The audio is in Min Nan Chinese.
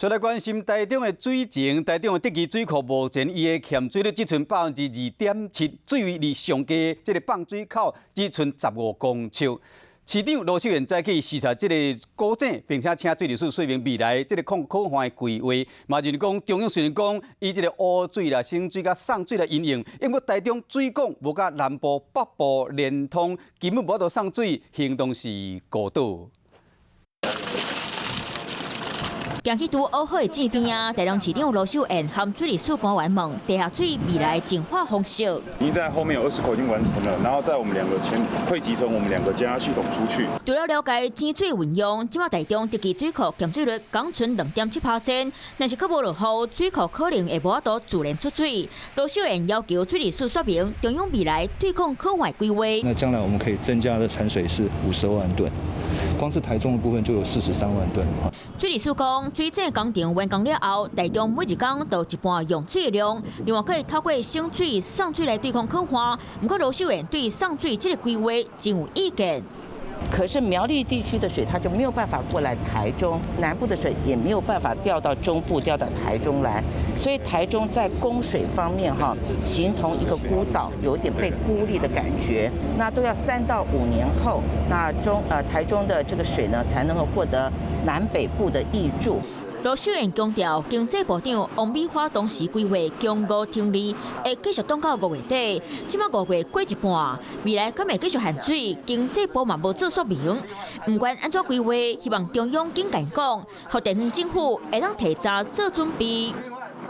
所來關心台中的水情，台中的竹崎水庫目前伊的欠水率只賰2.7%，水位離上低這个放水口只賰15公尺。市長盧秀燕早起視察這个古井，並且請水利署說明未來這个抗旱的規劃。嘛就是講，中央雖然講以這个污水啦、省水佮送水來因應，不過台中水管無佮南部、北部連通，根本無法度送水，形同是孤島。行去拄好的井邊啊，台中市長盧秀燕和水利署官員問地下水未來淨化方式。已經在後面有20口已經完成了，然後在我們兩個前匯集成我們兩個加系統出去。除了了解井水運用，這馬台中竹崎水庫欠水率僅賰2.7%，若是閣無落雨，水庫可能會無法度自然出水。盧秀燕要求水利署說明中央未來對抗旱的規劃。那將來我們可以增加的產水是52萬噸，光是台中的部分就有43萬噸。水利署講，水井工程完工了後，台中每一工都一半用水量，另外可以透過省水、送水來對抗旱旱。毋過盧秀燕對送水這个規劃真有意見。可是苗栗地區的水，它就沒有辦法過來台中，南部的水也沒有辦法調到中部，調到台中來，所以台中在供水方面，哈，形同一個孤島，有點被孤立的感覺。那都要3到5年後，那台中的這個水呢，才能夠獲得南北部的挹注。盧秀燕強調，經濟部長王美花當時規劃供五停二，會繼續擋到5月底。這馬5月過一半，未來敢會繼續限水？經濟部嘛無做說明。毋管按怎規劃，希望中央緊共講，予地方政府會當提早做準備。